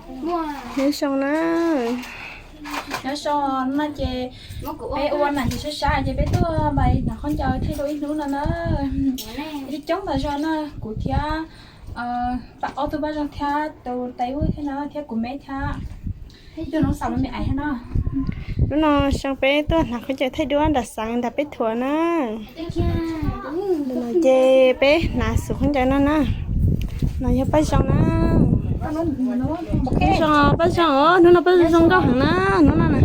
Nyob zoo na. Nyob zoo no ces peb ua nam ces sab sab ces peb tuaj npaj hnav khaub ncaws thaij dua ib hnub no na. Ib coob tas zog na, kuv thiab pab ob tug Paj Zoo thiab tus Tais Ub thiab no thiab kuv me thiab. Hnub no xav lub me aiv thiab no. Hnub no Zoo peb tuaj hnav khaub ncaws thaij duab nram xeev nram peb thuam na. No ces peb hnav xus khaub ncaws no na. No yog Paj Zoo na. Zoo, Paj Zoo, hnub no Paj Zoo zoo nkauj heev na, hnub no na.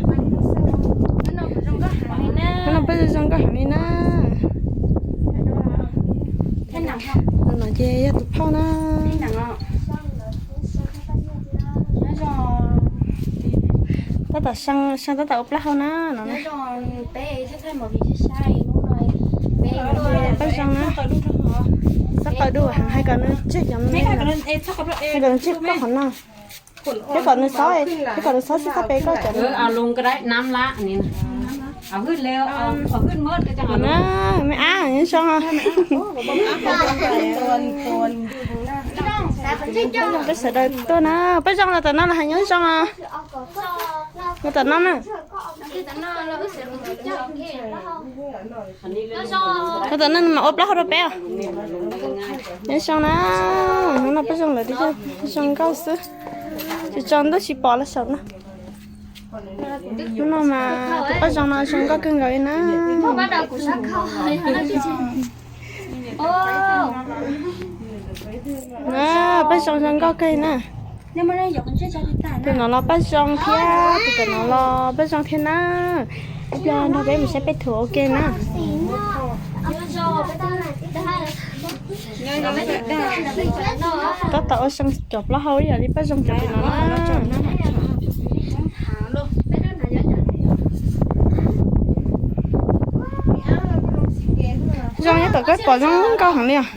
Hnub no Paj Zoo zoo nkauj heev li na. No ces yog tus phauj na. Tab tom, Zoo tab tom ua plaub hau na no. Paj Zoo na. Xab qaws dub heev, hais kom nws tseg cov, hais kom nws tseg koj qhov no. Thiab kom nws xob, thiab kom nws xob xib txhaj pe koj cov no. Me ab, nyob zoo. Peb sawv daws tuaj na, Paj Zoo los tom no los hais nyob zoo os. Los tom no na. Los tom no mas ua plaub hau rau peb os. Nyob zoo na, hnub no Paj Zoo lawv zoo nkauj xwb. Tsis tsaus ntuj tsis pom los saum no. Hnub no mas tus Paj Zoo no zoo nkauj kawg nkaus li na. Na, Paj Zoo zoo nkauj kawg li na. Tus no los Paj Zoo thiab, tus tom no los Paj Zoo thiab na. Ib pliag nrog peb mus saib peb thuam ua ke na. Tab tom ua zoo cov plaub hau ib yam li Paj Zoo cov tus no na. Zoo nyob tom koj pom zoo nkauj heev li os.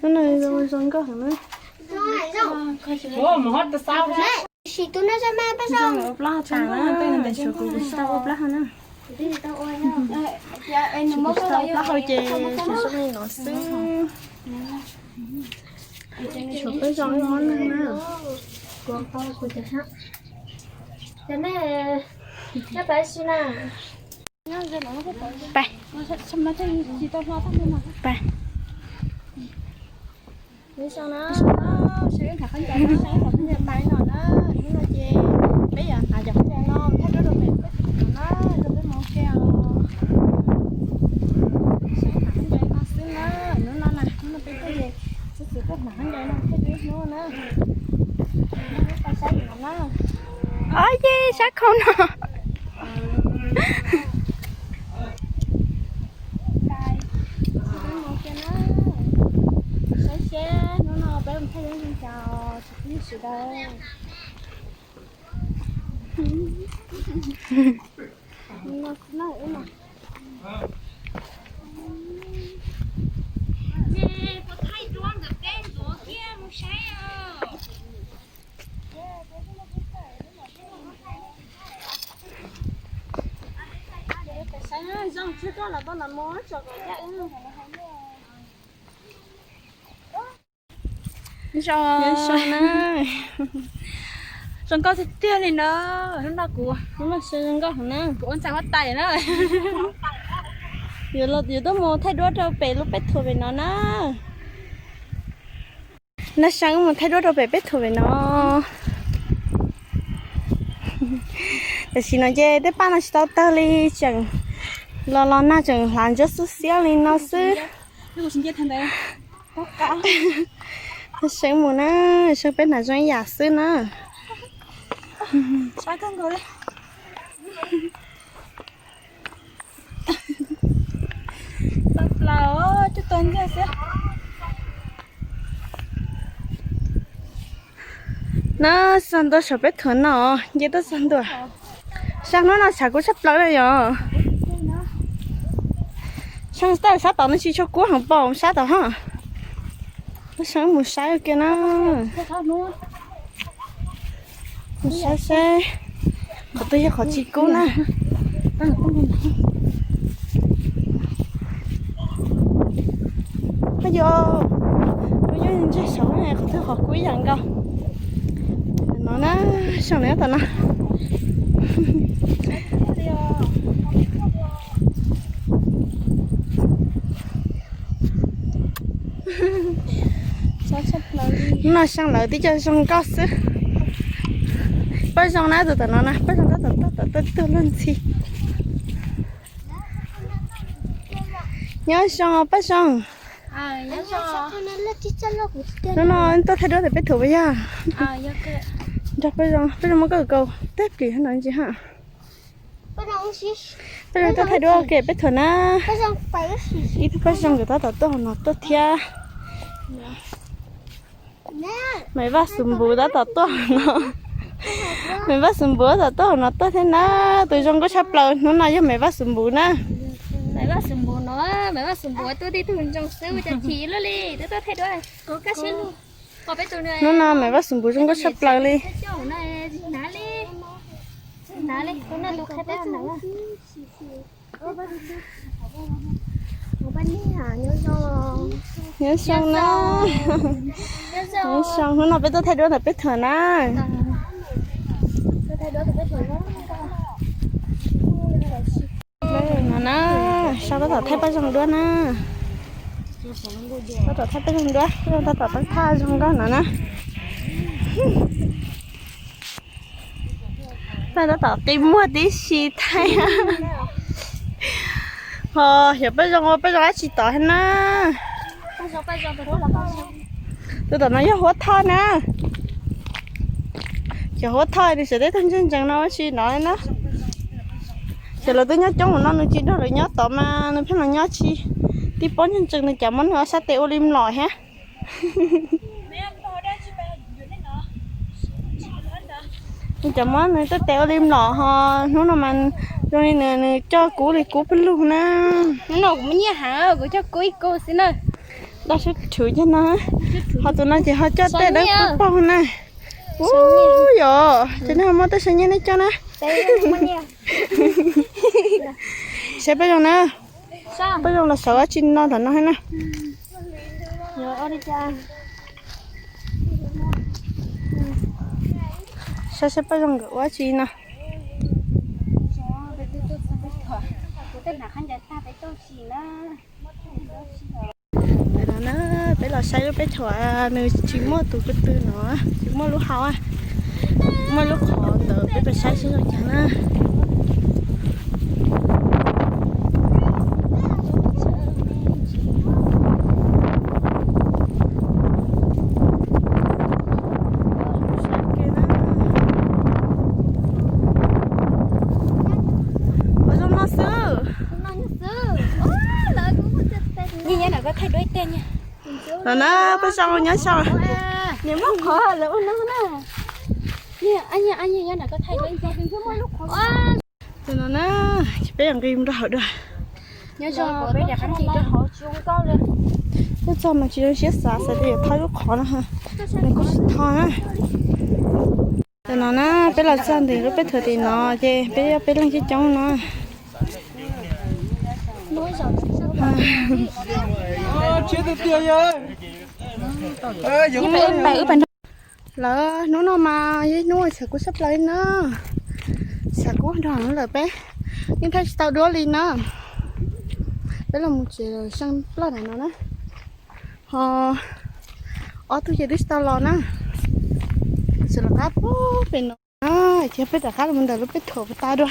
Hnub no zoo nkauj heev na. Ua plaub hau tas na, tshuav kuv tsis tau ua plaub hau na. Kuv tsis tau ua plaub hau ces tshuav Zoo li no xwb. Tshuav Paj Zoo ib hmoob neeg na. Pais. Pais. Nyob zoo na, saib khaub ncaws tais no na, hnub no ces peb yuav hnav cov khaub ncaws no thaij duab rau pem peb tus no na, rau peb mus ua ke os. Saib hnav khaub ncaws no xwb na, hnub no na, hnub no peb tuaj ces xub xwm tuaj hnav khaub ncaws no thaij duab ib hnub na. Peb saib no na. Ob, ces sab khau no. Saib seb hnub no peb mus thaij duab zoo cas tsis pub sawv daws. Zoo, zoo na. Zoo nkauj tiag tiag li na. Hnub no kuv, hnub no zoo nkauj heev na, kuv ua ntxhais huab tais na. Yuav tuaj mus thaij duab rau pem lub peb thuam pem no na. Nag seem mus thaij duab rau pem peb thuam pem no. Tam sim no ces tej paj no tsis tau tawg li, tseem los los nag tseem hlav ntsuab xub xiab li no xwb. Nag seem mus na, seem peb hnav zoo ib yam xwb na. Tau plaws, coj tau ntxiag xwb. Na, txog ntua saum peb thuam no, nce tuaj txog ntua. Saib hnub no tshav kub tshaj plaws na yom. Saib sab tom no tsis tshua kub heev, pom sab tom hos. Saib mus saib ua ke na. Mus saib seb qhov twg yog qhov tsis kub na. Paj Yog, kuv nyob ntseg saud ne, qhov twg qhov kub ib yam nkaus. No na, xyoo na tom no. No xyoo lawv twb cov zoo nkauj xwb. Paj Zoo na, tus tom no na, Paj Zoo tab tom tuaj tom tuaj tuaj luag ntxhi. Nyob zoo Paj Zoo. Hnub no tuaj thaij duab ntawm peb thuam puas yog? Nrog Paj Zoo, Paj Zoo muab koj kaus teb plis no ntsis ha. Paj Zoo tuaj thaij duab ua ke peb thuam na. Ib tug Paj Zoo nkawd tab tom tuaj hauv no tuaj thiab. Maiv Vaj Xus Npus tab tom tuaj hauv no. Maiv Vaj Xus Npus tab tom tuaj hauv no tuaj thiab na. Tus zoo nkauj tshaj plaws hnub no yog Maiv Vaj Xus Npus na. Maiv Vaj Xus Npus no, Maiv Vaj Xus Npus tuaj tib tug zoo xwb ua cas chim luaj li, twb tuaj thaij duab. Hnub no Maiv Vaj Xus Npus zoo nkauj tshaj plaws li. Nyob zoo na. Nyob zoo, hnub no peb tuaj thaij duab ntawm peb thuam na. No na, sau tab tom thaij Paj Zoo duab na. Tab tom thaij Paj Zoo duab, Paj Zoo tab tom tab thaj zoo nkauj no na. Paj Zoo tab tom qi muag tib si thaij. Ho xyov Paj Zoo ua Paj Zoo dab tsi tod thiab na. Tus tom no yog Huab Thoj na. Xyov Huab Thoj nws sawv teb tag ntseeg ntsees no ua si no na. Xyov lawv twb nyob coob ua no nws tsis nrog lawv nyob tod mas nws pheej los nyob tsis tib pob ntseeg ntsees nws cas muab nws ob sab tes ua li mlom thiab. Nws cas muab nws tej tes ua li mlom ho hnub no mas zoo li nws nws coj kub li kub pawg lug na. Hnub no kuv muaj nyiaj heev kuv coj kub ib kub xwb na. Daj sab rhuv cov no, ho tus no ces ho coj tej dawb paug paug na. Ub yom, ces nej ho muaj tej saw nyiaj nej coj na. Saib Paj Zoo na, Paj Zoo los sawv dab tsi no tom no thiab na. Saib saib Paj Zoo nkawd ua dab tsi no. Ntawm no na, peb los saib lub peb thuam, nws tsis muaj tus ko tw no, tsis muaj lub hau, muaj lub qhov ntawd peb pais saib seb zoo cas na. Ua zoo no xwb. Nyob zoo, Paj Zoo nyob zoo. Niam muab qhov lawv ua no na. Tus no na, ces peb nqis mus rau hauv dua. Nyob zoo, peb rov qab nqis rau hauv. Tuaj txog mas tsis zoo siab xav, xav tias yuav thov lub qhov no, nws kuj tsis thov na. Tam no na, peb los txog ntawm lub peb thuam tim no ces peb, peb leeg coob coob no. Lawv hnub no mas yog ib hnub uas tshav kub tshaj plaws li na. Tshav kub nrog lawm peb yeej thaij tsis tau duab li na. Peb los mus tsev lawm, xyoo ploj ntawm no na. Ho ob tug ces twb tsis tau los na. Tseem rov qab pem no na, ces peb rov qab los ntawm lub peb thuam puas tas dua.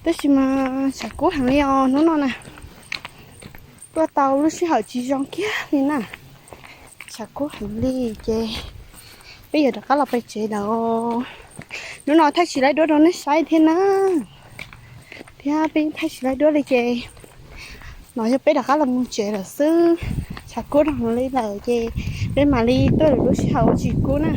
Tab sis mas tshav kub heev li os hnub no na. Tuaj tau lub sij hawm tsis zoo kiag li na. Tshav kub heev li ces peb yuav rov qab los pem tsev lawm. Hnub no thaij tsis laib duab rau nej saib thiab na. Thiab peb thaij tsis laib duab li ces no yog peb rov qab los mus tsev lawm xwb. Tshav kub heev li lawm ces peb mam li tuaj lwm lub sij hawm uas tsis kub na.